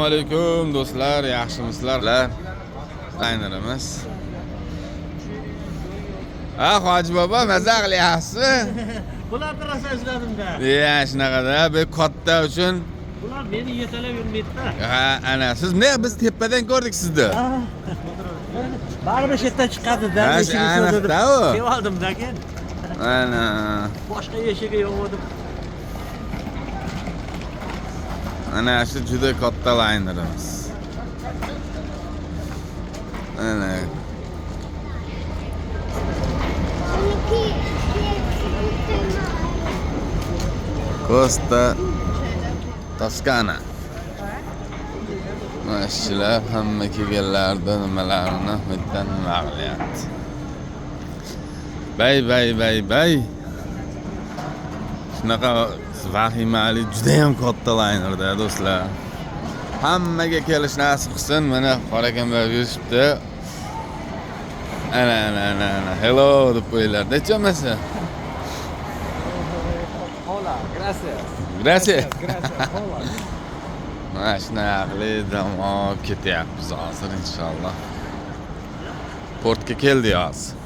Alaykum do'stlar, yaxshimisizlar? Laynerimiz. Ha, Hoji bobo, maza qilyapsizmi? Bularni rosa izladimda. Ya, shunaqada, bu katta uchun. Bular meni yetalab yurmaydida. Ha, ana, siz ne biz tepadan ko'rdik sizni. Baribir shu yerdan chiqadi-da. Ha, Eshigini aniqda cho'zib u. Keloldim-da keyin. Ana. Boshqa eshigi yo'q edi. Ana shu juda katta laynerimiz. Ana. Costa Toscana. Mana ishchilar hamma kelganlarni nimalarini bitta nima qilyapti. Bay bay bay bay. Shunaqa vahimali juda ham katta laynerda do'stlar. Hammaga kelish nasib qilsin. Mana qorakamlar yurishibdi. Ana ana ana ana. Hello deb qo'yinglar. Necha bo'lmasa? Hola, gracias. Gracias. Gracias, hola. Mana shunaqa qilib dam olib ketyapmiz hozir inshaalloh. Portga keldik hozir.